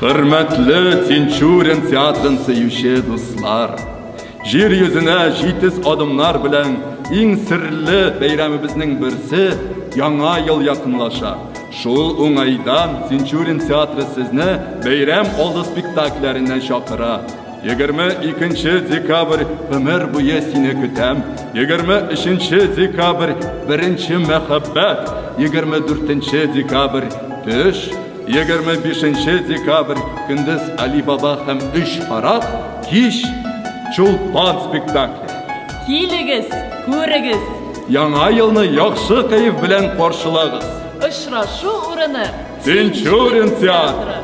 Хөрмәтле Тинчурин театрын сөюче дуслар! Җир йөзенә җитез адымнар белән иң серле бәйрәмебезнең берсе Яңа ел якынлаша. Шул уңайдан Тинчурин театры сезне бәйрәм алды спектакльләренә чакыра. 22 декабрь гомер буе сине көтәм. 23 декабрь беренче мәхәббәт. 24 декабрь төш. 25 декабрь көндез Али Баба һәм өч карак, кич Чулпан спектакле. Килегез, күрегез! Яңа елны яхшы кәеф белән каршылагыз. Очрашу урыны Тинчурин театры.